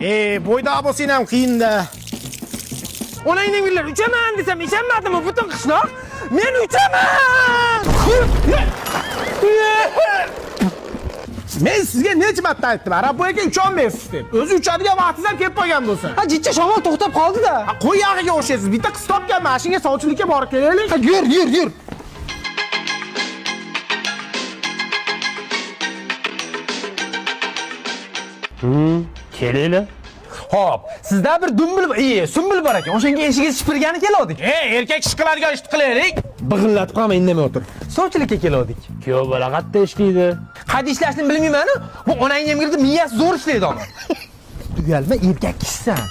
Bo'ydoq bo'lsang ham qiyin-da. Onangning gullar uchaman desam ishonmadimi butun qishloq? Men uchaman! Men sizga necha marta aytdim, Arab aka ucholmaysiz deb. O'zi uchadigan vaqtingiz ham kelib qolgan bo'lsa. Ha, jicha shamol to'xtab qoldi-da. Ha, qo'y yog'iga o'xshaysiz. Bitta qiz topganman, shunga sovchilikka borib kelaylik. Ha, yur, yur, yur. Kelinglar. Xo'p, sizda bir dumbil, sumbil bor ekan. O'shanga eshigi shipirgani keldik. Erkak ish qiladigan ishni qilaylik. Big'illatib qolma, indamay o'tir. Sovchilikka keldik. Kuyov bola qayerda ishlaydi? Qayda ishlashini bilmayman-u. Bu onang emgirdi, miyasi zo'r ishlaydi ona. Uyalma, erkak kishisan.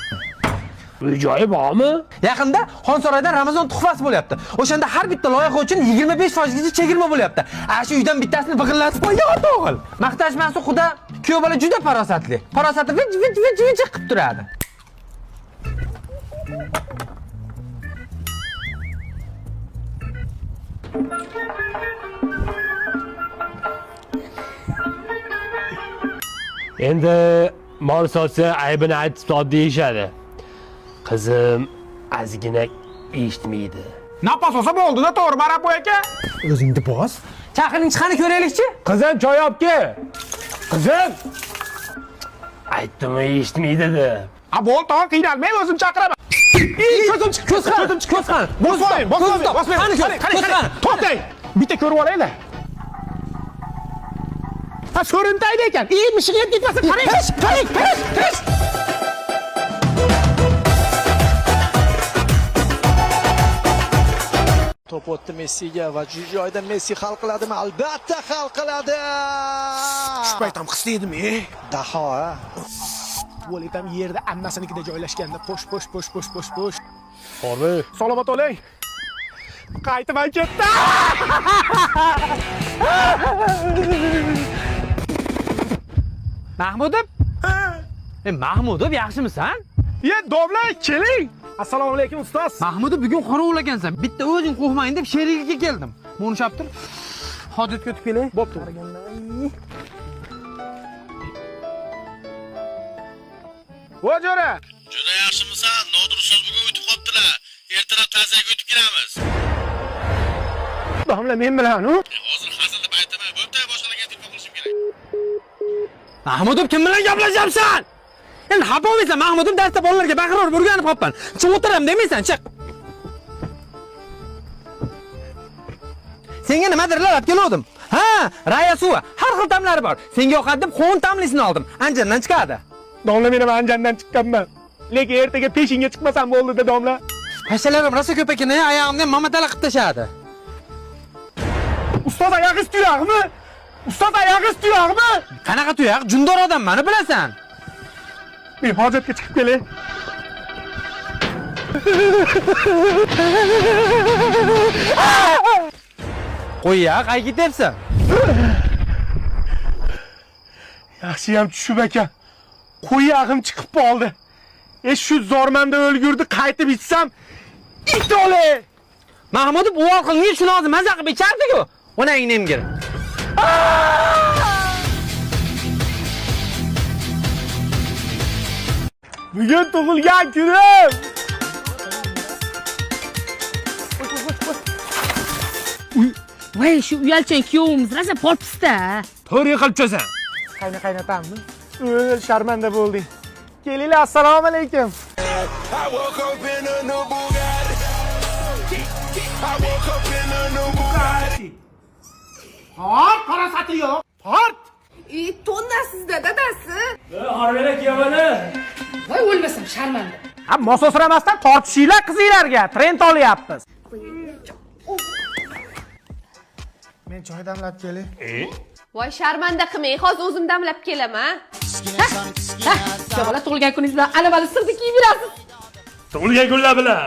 Uy joyi bormi? Yaqinda Xonsaroyda Ramazon tuhfasi bo'lyapti. O'shanda har bitta loyiha uchun 25% gacha chegirma bo'lyapti. Ana shu uydan bittasini big'illatib qo'ygan ota o'g'il. Maqtashmasi xudo, kuyov bola juda farosatli. Farosati vich vich vich vich qilib turadi. Endi mol sotsa aybini aytib sot deyishadi. Qizim ozgina eshitmaydi. Napas olsa bo'ldi-da, to'g'rimi Arab aka? O'zingni bos. Chaqiring chiqani ko'raylikchi. Qizim choy olib kel. Qizim! Aytdimi eshitmaydi deb. Ha, bo'ldi, tog'a qiynalmang, o'zim chaqiraman. Ko'zim chiqdi, Ko'z qani, ko'z qani. Bosmang, bosmang, bosmang. Qani ko'z, Qarang, qarang, ko'z qarang. qani. To'xtang. Bitta ko'rib olaylar. Ha, so'rintaydi ekan. Mishig'i yeb ketmasin. Qarang, qarang, qarang, qarang. To'p o'tdi Messiga va shu joyda Messi hal qiladimi? Albatta hal qiladi. Shu payt ham his edim, Daho, ha? Tualet ham yerda ammasinikida joylashganda. Posh, posh, posh, posh, posh, posh. To'g'ri. Salomat oling. Qaytib ham ketdi. Mahmudov? Mahmudov, yaxshimisan? Ye, domla, keling. Assalomu alaykum ustoz. Mahmudov, bugun qorovul ekansan. Bitta o'zing qo'rqmayin deb sherigga keldim. Buni ushlab tur. Hojatga o'tib kelay. Bo'pti. Voy jo'ra. Juda yaxshimisan? Nodir ustoz bugun o'tib qolibdilar. Ertalab ta'ziyaga o'tib kelamiz. Domla men bilan, u. Hozir hazil deb aytaman. Bo'pti, boshqalarga telefon qilishim kerak. Mahmudov, kim bilan gaplashyapsan? Endi xafa bo'lmaysan, Mahmudov, darsda bolalarga baqirib o'rganib qolibman. Chiq o'tiram demaysan, chiq. Senga nimadirlar olib keluvdim. Ha, raya suvi, har xil ta'mlari bor. Senga yoqadi deb qo'n ta'mlisini oldim. Anjandan chiqadi. Domla men ham Anjandan chiqqanman. Lekin ertaga peshinga chiqmasam bo'ldi-da, domla. Pashalarim rosa ko'p ekan, oyog'imdan mamatala qilib tashladi. Ustoz oyog'ingiz tuyog'mi? Ustoz oyog'ingiz tuyog'mi? Qanaqa tuyoq? Jundor odam mani bilasan. Men hojatga chiqib kelay. Qo'y-ya, qayga ketyapsan? Yaxshiyam tushib ekan. Qo'yag'im chiqib qoldi. Shu zormanda o'lgurdi, qaytib ichsam it o'le. Mahmudov uvol qilingan shuni hozir maza qilib ichardi-ku. Onangni emgir. Bugun tug'ilgan kunim. Voy, shu uyalchan kuyovimiz rosa polpisda. To'g'ri qilib cho'san. Qayna qaynatammi? O'l, sharmanda bo'lding. Kelinglar, assalomu alaykum. Tort, farosati yo'q. Tort. Tonnasizda dadasi. Hormela kuyov bola. Voy, o'lmasam sharmanda. Ha, mososiramasdan tortishinglar qizinglarga. Trend olyapmiz. Men choy damlab kelay. Voy, sharmanda qilmang, hozir o'zim damlab kelaman. Ha, kuyov bola tug'ilgan kuningiz bilan alavali sirni kiyib yurasiz. Tug'ilgan kunlar bilan.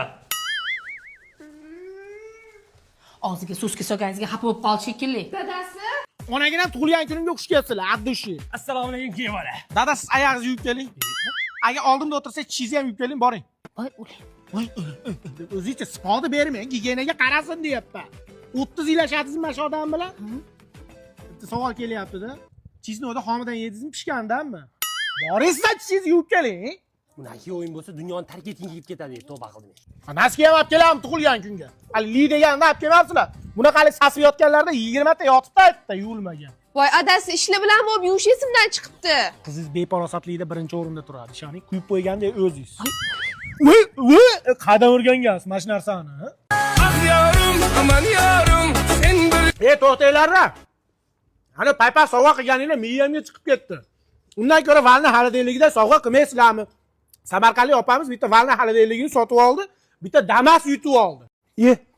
Og'ziga so'ska solganingizga xafa bo'lib qoldi shekilli. Dadasi. Onaginam tug'ilgan kunimga xush kelibsizlar, abdushi. Assalomu alaykum kuyov bola. Dada, siz oyog'ingizni yuvib keling. Agar oldimda o'tirsa, tishingizni ham yuvib keling, boring. Voy, o'lay. Voy, o'zingizcha siponi bermang, gigiyenaga qarasin deyapman. 30 yil yashadingizmi mana shu odam bilan? Bitta savol kelyapti-da. Chiznoda xomidan yedingizmi, pishgandanmi? Boringizdan tishingizni yuvib keling. Bunaqa o'yin bo'lsa dunyoni tark etging kelib ketadi, tavba qildim. Носки ham olib kelammi tug'ilgan kunga? Hali li deganini olib kelmabsizlar. Bunaqalik sasib yotganlarda 20 ta yotibdi aytdi, yuvilmagan. Voy adasi, ishlar bilan bo'lib yuvish esimdan chiqibdi. Qizingiz befarosatlikda birinchi o'rinda turadi. Ishoning, kuyib qo'yganda o'zingiz. Voy, voy, qaydan o'rgangansiz mana shu narsani? E, to'xtanglar. Ana paypaq sovg'a qilganinglar miyamga chiqib ketdi. Undan ko'ra valni xaridorligida sovg'a qilmaysizlarmi? Samarqandlik opamiz bitta valni xaridorligini sotib oldi, bitta Damas yutib oldi.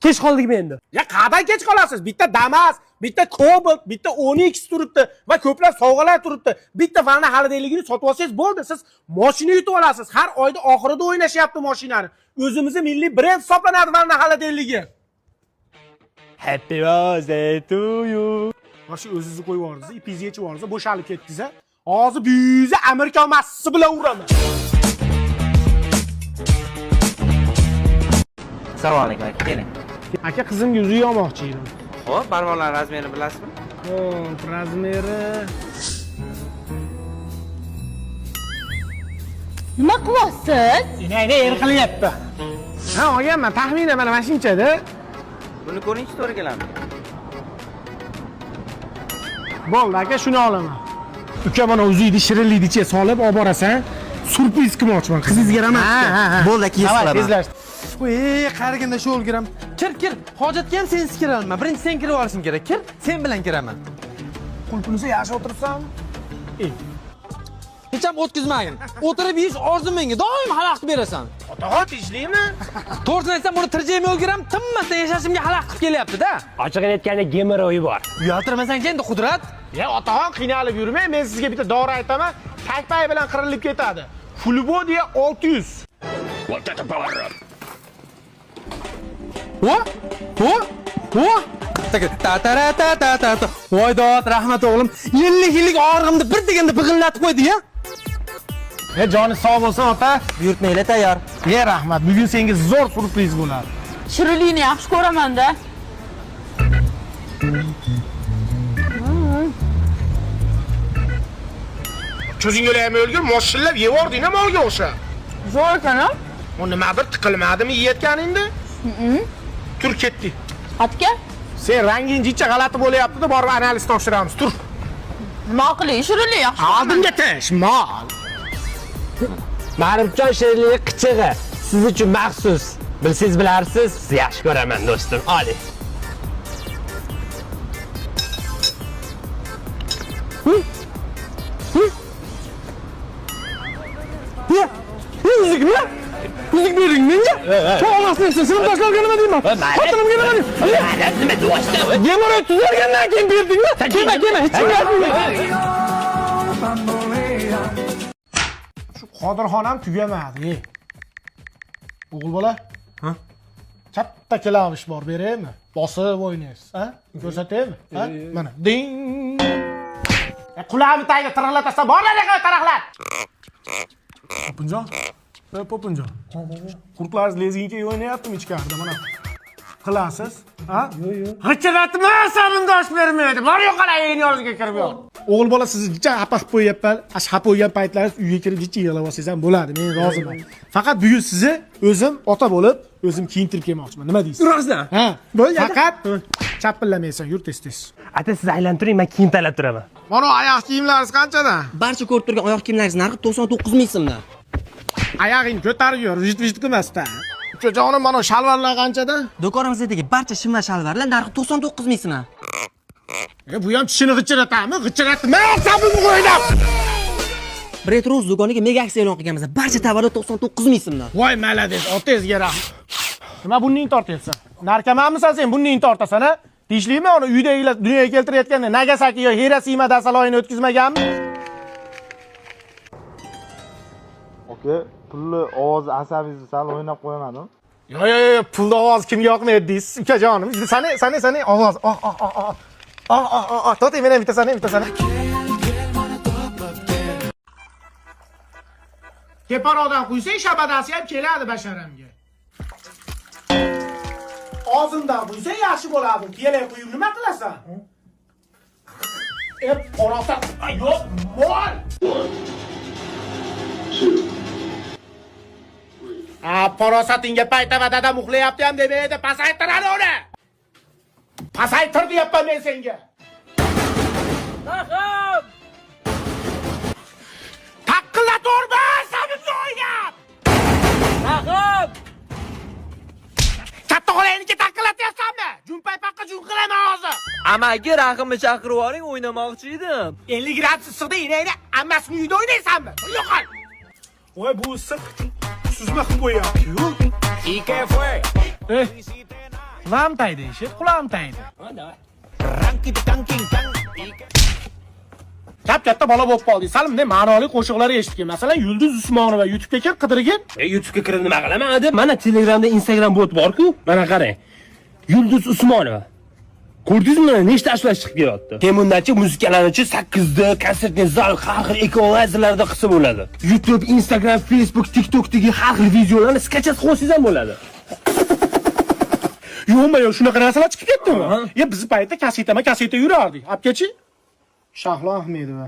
Kech qoldikmi endi? Ya qayerdan kech qolasiz? Bitta Damas, bitta Cobalt, bitta Onix turibdi va ko'plab sovg'alar turibdi. Bitta vanna xaridorligini sotib olsangiz bo'ldi. Siz mashina yutib olasiz. Har oyda oxirida o'ynashyapti mashinani. O'zimizni milliy brend hisoblanadi vanna xaridorligi. Happy birthday to you. Mana shu o'zingizni qo'yib yubordingiz, ipingizni yechib yubordingiz, bo'shalib ketdingiz. Hozir buyingizni Amerika massisi bilan uraman. Assalomu alaykum aka, keling. Aka, qizimga uzuk olmoqchi edim. Xo'p, barmoqlar размер ini bilasizmi? Xo'p, размер i Nima qilyapsiz? Inayni er qilyapti. Ha, olganman, taxminan mana shunchada. Buni ko'ringchi, to'g'ri keladimi? Bo'ldi aka, shuni olaman. Uka, mana uzukni shirinlikni ichiga solib olib borasan. Surpriz qilmoqchiman. Qizingizga romantika. Bo'ldi aka, yes Давай, qilaman. tezlash. Ey, qaraganda shu o'lgiram. Kir, kir. Hojatga ham sensiz kira olmayman. Birinchi sen kirib olishing kerak. Kir, sen bilan kiraman. Qulpinisi yaxshi o'tiribsan. Hech ham o'tkazmagin. O'tirib yeyish orzum menga. Doim xalaqit berasan. Otaxon, tinchlikmi? To'g'risini aytsam, buni tirjaymi o'lgiram, tinmasdan yashashimga xalaqit qilib kelyapti-da. Ochig'ini aytganda gemoroyi bor. Uyaltirmasang endi Qudrat. Ya otaxon, qiynalib yurmang. Men sizga bitta dori aytaman. Takpay bilan qirilib ketadi. Fulbodiya 600. O? O? O? Ta ta ta ta ta ta ta. Voy dod, rahmat o'g'lim. 50 yillik og'rig'imni bir deganda big'illatib qo'ydi-ya. E, joni sog' bo'lsin ota. Buyurtmanglar tayyor. Ye, rahmat. Bugun senga zo'r surpriz bo'ladi. Shirinlikni yaxshi ko'raman-da. Ko'zingga ham o'lgir, moshillab yevording molga o'xshab. Zo'r ekan-a? U nimadir tiqilmadimi yeyotganingda? Tur, ketdik. Qatga? Sen ranging jicha g'alati bo'lyapti-da, borib analiz topshiramiz. Tur. Nima qilay? Shirinlik yaxshi. Oldimga tish, mol. Ma'rifjon shirinligi qichig'i siz uchun maxsus. Bilsangiz bilarsiz, sizni yaxshi ko'raman do'stim. Oling. Ya, yuzikmi? Yuzik bering menga. Onasini sinfdoshlarga nima deyman? Xotinimga nima deyman? Nima deyapsiz? Gemoroy tuzalgandan keyin berdingmi? Kelma, kelma, hech kimga aytma. Shu Qodirxonam tugamadi. Ey. O'g'il bola. Ha? Katta klavish bor, beraymi? Bosib o'ynaysiz, ha? Ko'rsataymi? Ha? Mana. Ding. E, qulog'imni tagiga tiriqlatasan, bor anaqa taraqlar. Popinjon. E, Popinjon. Qurtlar lezginka o'ynayaptimi ichkarida mana? Qilasiz, ha? Yo'q, yo'q. G'ichirlatma, sarindosh bermaydi. Bor yo'qol ayni yozga kirib yo'q. O'g'il bola, sizni jicha xafa qilib qo'yyapman. Ash xafa bo'lgan paytlaringiz uyga kirib jicha yig'lab olsangiz ham bo'ladi. Men roziman. Faqat bugun sizni o'zim ota bo'lib, o'zim kiyintirib kelmoqchiman. Nima deysiz? Rostdan? Ha. Bo'ldi. Faqat chapillamaysan, yur tez-tez. Ata, siz aylanib turing, men kiyim tanlab turaman. Mana oyoq kiyimlaringiz qanchadan? Barcha ko'rib turgan oyoq kiyimlaringiz narxi 99 ming so'mdan. Oyog'ingni ko'tarib yur, vijit-vijit qilmasdan. Ukajonim, mana shalvarlar qanchadan? Do'konimizdagi barcha shim va shalvarlar narxi 99 ming so'mdan. E, bu ham tishini g'ichiratami? G'ichiratma, sabimni o'ynab. Brend Rose do'koniga mega aksiya e'lon qilganmiz. Barcha tovarlar 99 ming so'mdan. Voy, malades, otangizga rahmat. Nima bunning tortyapsan? Narkomanmisan sen, bunning tortasan, a? Tinchlikmi uni uydagilar dunyoga keltirayotganda Nagasaki yo Hirosima dasaloyini o'tkazmaganmi? Aka, pulli ovozi asabingizni sal o'ynab qo'ymadim. Yo, yo, yo, pulni ovozi kimga yoqmaydi deysiz, ukajonim. Sani, sani, sani ovoz. Oh, oh, oh, oh. Oh, oh, oh, oh. To'xtang, men ham bitta sani, bitta sani. Teparoqdan quysang, shabadasi ham keladi basharamga. Og'zimdan quysang yaxshi bo'ladi. Piyola quyib nima qilasan? E, parosat, yo'q, mol. A, farosatingga paytava dadam uxlayapti ham demaydi, pasaytiradi uni. Pasaytir deyapman men senga. Rahim! Taqqillatorma, sabimni o'ynab. Rahim! Katta xolangniki taqillatyapsanmi? Junpaypaqqa jun qilaman hozir. Amaki Rahimni chaqirib yuboring, o'ynamoqchi edim. 50 gradus issiqda enangni ammasini uyida o'ynaysanmi? Yo'qol. Voy, bu issiq suzma qilib qo'yapti-yu. Eh, qulam taydi, eshik, qulam taydi. Kap-katta bola bo'lib qolding. Sal bunday ma'noli qo'shiqlar eshitgin. Masalan, Yulduz Usmonova YouTube'ga kir, qidirgin. YouTube'ga kirib nima qilaman deb, mana Telegramda Instagram bot bor-ku. Mana qarang. Yulduz Usmonova. Ko'rdingizmi, nechta ashula chiqib kelyapti. Keyin bundanchi muzikalarni 8D, konsertni zal, har xil ekvalizerlarda qilsa bo'ladi. YouTube, Instagram, Facebook, TikTokdagi har xil videolarni skachasi qo'ysangiz ham bo'ladi. Yo'qmi, yo'q, shunaqa narsalar chiqib ketdimi? Ya bizni paytda kasetama kaseta yurardik. Apkachi? Shahlo Ahmedova.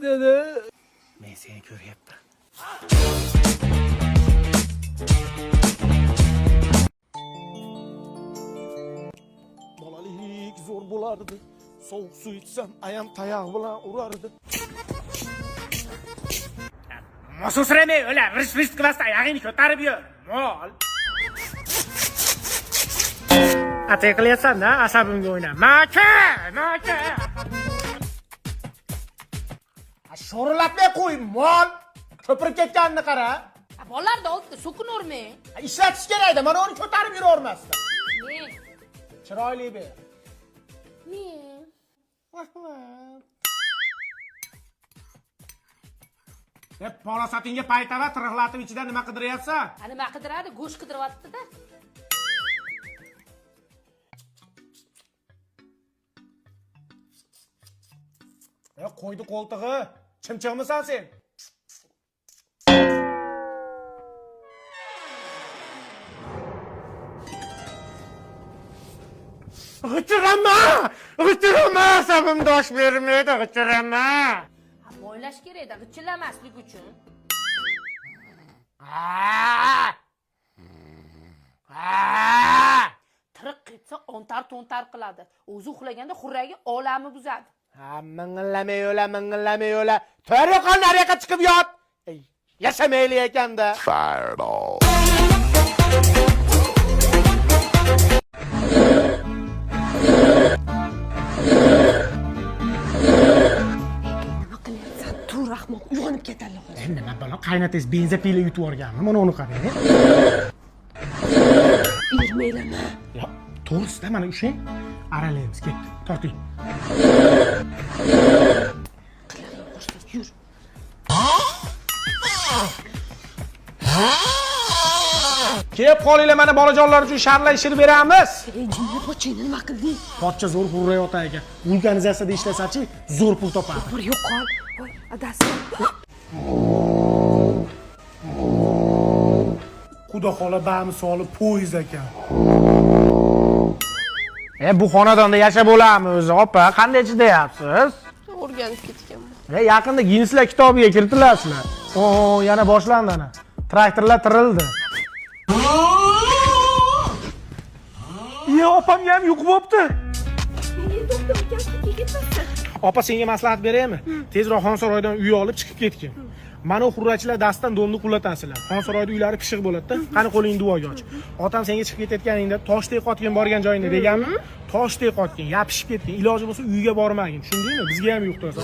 Dada. Men seni ko'ryapman. Bolalik zo'r bo'lardi. Sovuq suv ichsam ayam tayoq bilan urardi. Mosusramay, o'la, vish-vish qilmasdan oyog'ingni ko'tarib yur, mol. Atay qilyapsan-da, asabimga o'ynab. Maka, maka. Sho'rillatmay qo'y, mol. Ko'pirib ketganini qara. Bolalarni oldida so'kinavermang. Ishlatish kerakda, mana uni ko'tarib yuravermasdan. Men. Chiroyli ber. Men. Rahmat. Deb forosatingga paytava tirg'latib ichidan nima qidiryapsan? Nima qidiradi? Go'sht qidiryapti-da. Qo'ydi qo'ltig'i. Chimchiqmisan sen? G'ijirama! G'ijirama! Sabimdosh bermaydi, g'ijirama! O'ylash kerak-da, g'ichillamaslik uchun. Tiriq ketsa ontar-to'ntar qiladi. O'zi uxlaganda xurragi olamni buzadi. Ha, ming'illamay o'la, ming'illamay o'la. To'g'ri qol, nariyoqqa chiqib yot. Yashamayli ekanda. Fireball. Nima qilyapsan? Tur ahmoq, uyg'onib ketadi hozir. Nima balo, qaynatangiz benzopila yutib yuborganmi? Mana uni qarang. Ermaylama. Yo, to'g'risida mana ushlang. Aralaymiz, ketdi. Torting. Yur. Kelib qolinglar, mana bolajonlar uchun sharla ishirib beramiz. Ey, jinni pochchangni nima qilding? Pochcha zo'r hurrayotar ekan. Vulkanizatsiyada ishlasachi, zo'r pul topadi. Bir yo'qol. Voy, adasi. Xudo xola bamisoli poyezd ekan. Bu xonadonda yashab bo'ladimi o'zi, opa? Qanday chidayapsiz? O'rganib ketganman. Yaqinda Ginneslar kitobiga kiritilasizlar. O, yana boshlandi ana. Traktorlar tirildi. Ye, opamga ham yuqib bo'pti. Opa, senga maslahat beraymi? Tezroq Xonsaroydan uy olib chiqib ketgin. Mana u xurrachilar dastdan domni qulatasizlar. Xonsaroyda uylari pishiq bo'ladi-da. Qani qo'lingni duoga och. Otam senga chiqib ketayotganingda toshdek qotgin borgan joyingda deganmi? Toshdek qotgin, yapishib ketgin. Iloji bo'lsa uyga bormagin. Tushundingmi? Bizga ham yuqtirasan.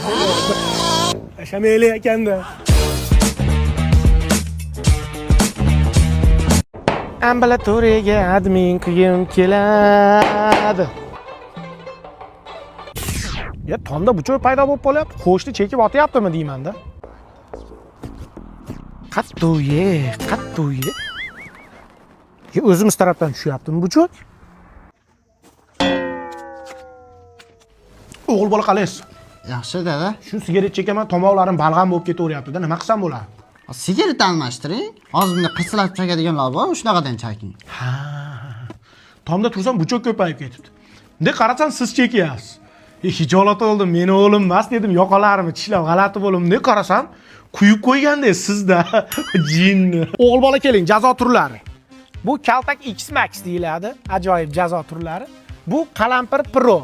Yashamayli ekanda. Ambulatoriyaga admin qilgim keladi. Ya tomda buchoy paydo bo'lib qolyapti. Qo'shni chekib otyaptimi deyman-da. Qattu ye, qattu ye. Ya o'zimiz tarafdan tushyaptimi bu cho'k? O'g'il bola qalaysiz? Yaxshi dada. Shu sigaret chekaman, tomoqlarim balg'am bo'lib ketaveryapti-da. Nima qilsam bo'ladi? Sigaret almashtiring. Hozir bunda qirsilab chakadiganlar bor, shunaqadan chaking. Ha. Tomda tursam buchoq ko'payib ketibdi. Bunday qarasam siz chekyapsiz. Hijolat oldim, meni o'g'lim emas dedim, yoqalarimni tishlab g'alati bo'ldim. Bunday qarasam quyib qo'yganda sizda jinni. O'g'il bola keling, jazo turlari. Bu Kaltak X Max deyiladi, ajoyib jazo turlari. Bu Qalampir Pro.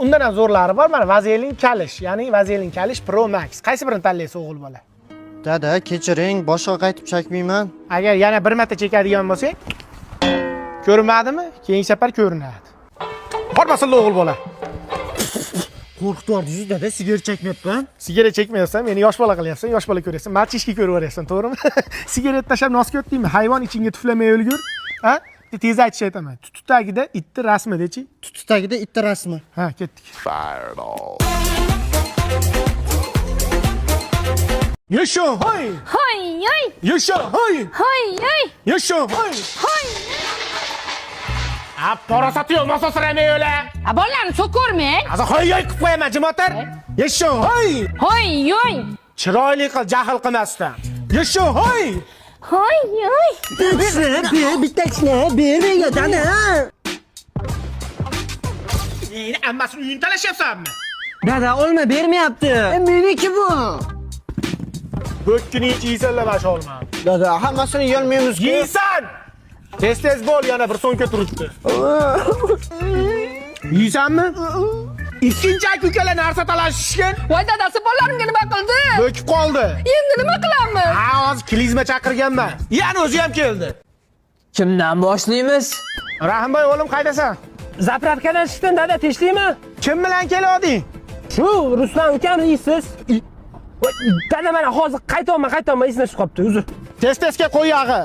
Undan ham zo'rlari bor. Mana Vazelin Kalish, ya'ni Vazelin Kalish Pro Max. Qaysi birini tanlaysiz o'g'il bola? Dada, kechiring, boshqa qaytib chakmayman. Agar yana bir marta chekadigan bo'lsang, ko'rinmadimi? Keyingi safar ko'rinadi. Bormasin o'g'il bola. Qo'rqitib dada, sigaret chekmayapman. Sigaret chekmayapsan, meni yosh bola qilyapsan, yosh bola ko'ryapsan, machishki ko'rib yuboryapsan, to'g'rimi? Sigaret tashlab nosga o'tdingmi? Hayvon ichingga tuflamay o'lgur. Ha? Tez aytish aytaman. Tuti tagida itni rasmi dechi. Tuti tagida itni rasmi. Ha, ketdik. Fireball. Yasha, hoy! Hoy, hoy! Yasha, hoy! Hoy, hoy! Yasha, hoy! Hoy! A, parasati yo'q, mososiramay o'la. A bolalarni so'kormang. Hozir hoy hoy qilib qo'yaman, jim o'tir. Yasha, hoy! Hoy, hoy! Chiroyli qil, jahl qilmasdan. Yasha, hoy! Hoy, hoy! Ber, bitta ichna, ber menga dada. Endi ammasini uyini talashyapsanmi? Dada, olma bermayapti. Meniki bu. Bo'kkini ich yeysanlar mana shu olmani. Dada, hammasini yeyolmaymiz-ku. Yeysan! Tez-tez bo'l, yana bir so'nka turibdi. Yeysanmi? Ikkinchi aka ukalar narsa talashishgan. Voy dadasi, bolalarimga nima qildi? Bo'kib qoldi. Endi nima qilamiz? Ha, hozir klizma chaqirganman. Yana o'zi ham keldi. Kimdan boshlaymiz? Rahimboy o'g'lim, qaydasan? Zapravkadan chiqdim dada, tinchlikmi? Kim bilan kelding? Shu Ruslan ukam yeysiz. Dada, mana hozir qaytyapman, esimdan chiqib qolibdi, uzr. Tez-tezga qo'y yog'i.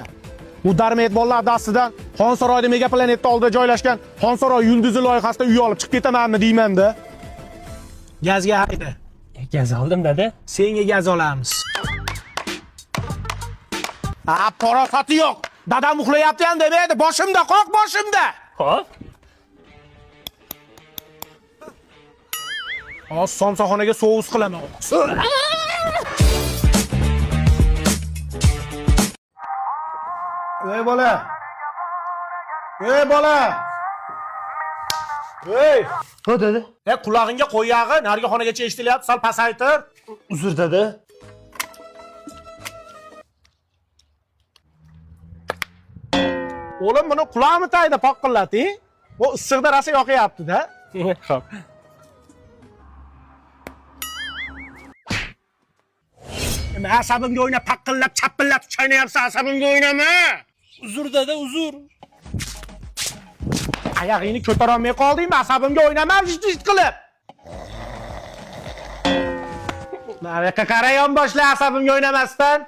Bu darmet bolalar dastidan Xonsaroyda Mega Planetda oldida joylashgan Xonsaroy yulduzi loyihasida uy olib chiqib ketamanmi deyman-da. Gazga hayda. Gaz oldim dada. Senga gaz olamiz. A, parosati yo'q. Dadam uxlayapti ham demaydi. Boshimda, qoq boshimda. Xo'p. Hozir somsaxonaga sous qilaman. Ey bola. Ey bola. Ey! Ho dada. Ey, qulog'ingga qo'y yog'i, narigi xonagacha eshitilyapti, sal pasaytir. Uzr dada. O'g'lim, buni qulog'imni tagida poqqillating. Bu issiqda rosa yoqyapti-da. Xo'p. Asabimga o'yna, paqillab, chapillab chaynayapsan, asabimga o'ynama. Uzr dada, uzr. Oyog'ingni ko'tara olmay qoldingmi? Asabimga o'ynama, vijt qilib. Mana yoqqa qara, yonboshla, asabimga o'ynamasdan.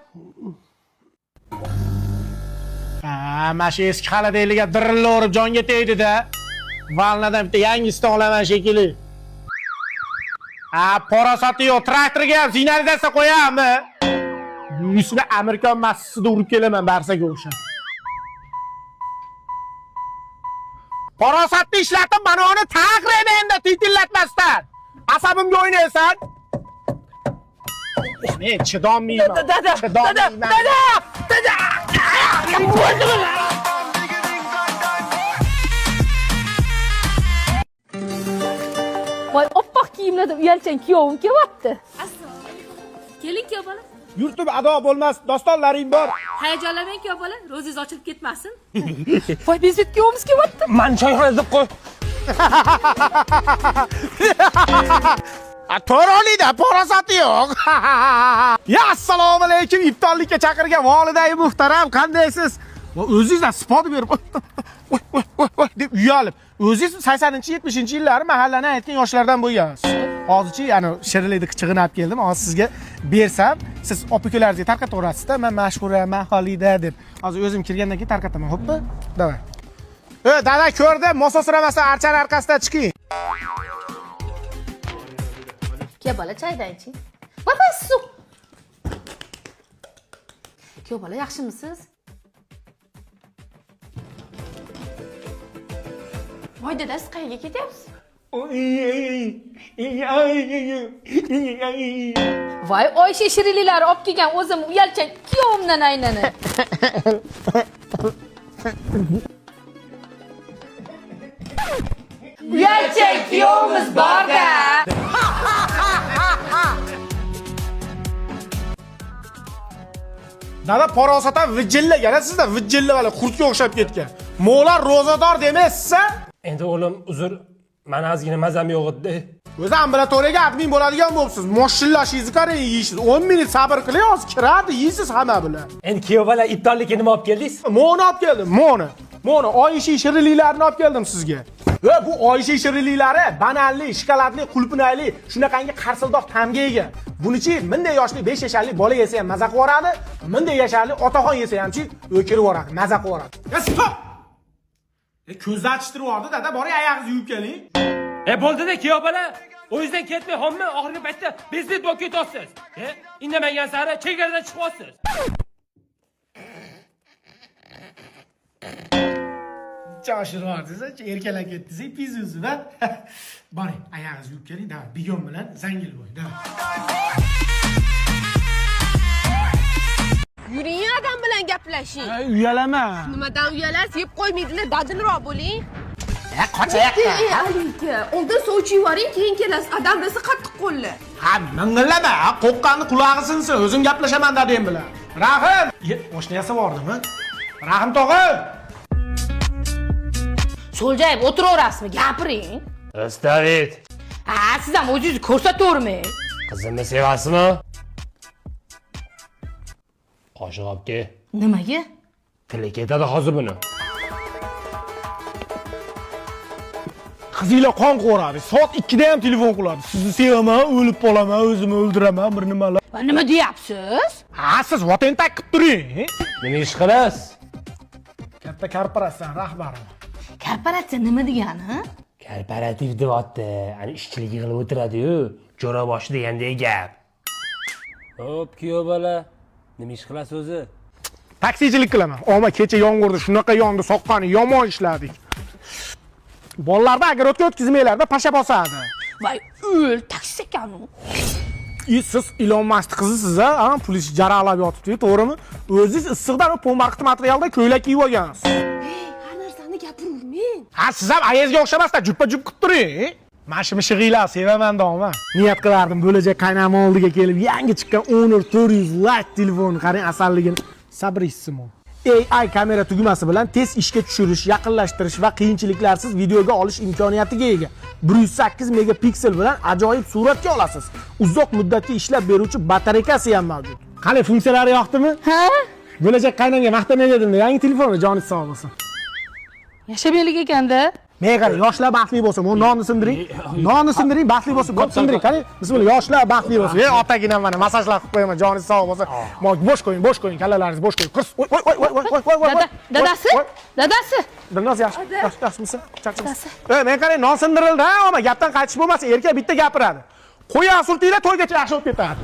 Ha, mana shu eski xaladeyliga dirilla urib jonga tegdi-da. Valnadan bitta yangisini olaman shekilli. Ha, parosati yo'q, traktorga ham signalizatsiya qo'yamiz. Yuzini Amerikan massisida urib kelaman barsaga o'xshab. Parosatni ishlatib, mana uni taqrayman endi titillatmasdan. Asabimga o'ynaysan. Men chidolmayman. Dada, dada, dada, dada. Voy, oppoq kiyimlarda uyalchan kuyovim kelyapti. Assalomu alaykum. Keling kuyov bola. Yurtim ado bo'lmas, dostonlaring bor. Hayajonlanmang kuyov bola, ro'zingiz ochilib ketmasin. Voy, bezbet kuyovimiz kelyapti. Mani choyxonada deb qo'y. A, to'g'rilikda parosati yo'q. Ya assalomu alaykum, iftorlikka chaqirgan volidai muhtaram, qandaysiz? Va o'zingizdan sipot berib, voy voy voy voy deb uyalib, o'zingiz 80-70-yillari mahallani aytgan yoshlardan bo'lgansiz. Hozirchi, ya'ni shirinlikni qichig'ini olib keldim. Hozir sizga bersam, siz opa-ukalaringizga tarqataverasiz-da, men mashhura, men Xolida deb. Hozir o'zim kirgandan keyin tarqataman, xo'pmi? Davay. Ey, dada ko'rdi, mososiramasdan archani arkasidan chiqing. Kuyov bola choydan iching. Voy, suv. Kuyov bola, yaxshimisiz? Voy dada, siz qayerga ketyapsiz? Voy, Oysha shirinliklari olib kelgan o'zim uyalchan kuyovimdan aynani. Uyalchan kuyovimiz bor-da. Dada parosat ham vijillagan, sizda vijilla hali qurtga o'xshab ketgan. Mo'lar ro'zador demaysiz-a? Endi o'g'lim, uzr, mani ozgina mazam yo'q edi. O'zi ambulatoriyaga admin bo'ladigan bo'libsiz. Moshillashingizni qarang, yeysiz. 10 minut sabr qiling, hozir kiradi, yeysiz hamma bilan. Endi kuyov bola iftorlikka nima olib keldingiz? Mo'ni olib keldim, mo'ni. Mo'ni Oyisha shirinliklarini olib keldim sizga. Va bu Oyisha shirinliklari bananli, shokoladli, qulpinayli, shunaqangi qarsildoq ta'mga ega. Bunichi bunday yoshli 5 yasharli bola yesa ham maza qilib yuboradi, bunday yasharli otaxon yesa hamchi o'kirib yuboradi, maza qilib yuboradi. Ya stop! Ko'zni achishtirib yubordi, dada, boring oyog'ingizni yuvib keling. Bo'ldi-da kuyov bola. O'zingizdan ketmay, hommi, oxirgi paytda bezbet bo'lib ketyapsiz. Indamagan sari chegaradan chiqyapsiz. Choshirvordingiz, erkalab ketdingiz, pizuzi va. Boring, oyog'ingizni yuvib keling, davay, bigon bilan zangil bo'y, davay. Yuring, adam bilan gaplashing. Uyalaman. Nimadan uyalasiz? Yeb qo'ymaydilar, dadilroq bo'ling. Qochayapti. Alika, oldin sovchi yuboring, keyin kelasiz. Adam desa qattiq qo'lli. Ha, ming'illama, qo'rqqanni qulog'i sinsin, o'zim gaplashaman dadam bilan. Rahim, oshna yasab yubordimi? Rahim tog'a. So'ljayib o'tiraverasizmi? Gapiring. Istavit. Ha, siz ham o'zingizni ko'rsatavermang. Qizimni sevasizmi? Qoshiq olib kel. Nimaga? Tili ketadi hozir buni. Qizinglar qon qo'radi. Soat 2da ham telefon qiladi. Sizni sevaman, o'lib qolaman, o'zimni o'ldiraman, bir nimalar. Va nima deyapsiz? Ha, siz vatentak qilib turing. Nima ish qilasiz? Katta korporatsiya rahbari. Korporatsiya nima degani? Korporativ deyapti. Ani ishchilik yig'ilib o'tiradi-yu, jo'raboshi degandek gap. Hop, kuyov bola, nima ish qilasiz o'zi? Taksichilik qilaman. Oma kecha yomg'irda shunaqa yondi, soqqani yomon ishladik. Bolalarda огородga o'tkazmanglarda, pasha bosadi. Voy, o'l, taksi ekan u. Siz Ilon Musk qizisiz, ha? Pulingiz jaraqlab yotibdi, to'g'rimi? O'zingiz issiqdan pombarqit materialda ko'ylak kiyib olgansiz. Har narsani gapiravermang. Ha, siz ham ayazga o'xshamasdan juppa-jup qilib turing. Mana shu mishig'inglar sevaman doma. Niyat qilardim bo'lajak qaynam oldiga kelib yangi chiqqan Honor 400 Lite telefonni qarang asalligini. Sabrissimo. AI kamera tugmasi bilan tez ishga tushirish, yaqinlashtirish va qiyinchiliklarsiz videoga olish imkoniyatiga ega. 108 megapiksel bilan ajoyib suratga olasiz. Uzoq muddatga ishlab beruvchi batareykasi ham mavjud. Qani funksiyalari yoqdimi? Ha? Bo'lajak qaynamga maqtanay dedim, yangi telefonni joni sog' bo'lsin. Yashamaylik ekanda. Men qara, yoshlar baxtli bo'lsin. Bu nonni sindiring. Nonni sindiring, baxtli bo'lsin. Ko'p sindiring. Qani, bismillah, yoshlar baxtli bo'lsin. Ey, otaginam mana massajlar qilib qo'yaman, joni sog' bo'lsin. Bo'sh qo'ying, bo'sh qo'ying, kallalaringizni bo'sh qo'ying. Qirs. Voy, voy, voy, voy, voy, voy, voy. Dadasi? Dadasi? Dilnoz yaxshi, yaxshi, yaxshimisiz? Charchamaysiz. Ey, men qarang, non sindirildi, ha, ammo gapdan qaytish bo'lmasin, erkak bitta gapiradi. Qo'ya surtinglar, to'ygacha yaxshi bo'lib ketadi.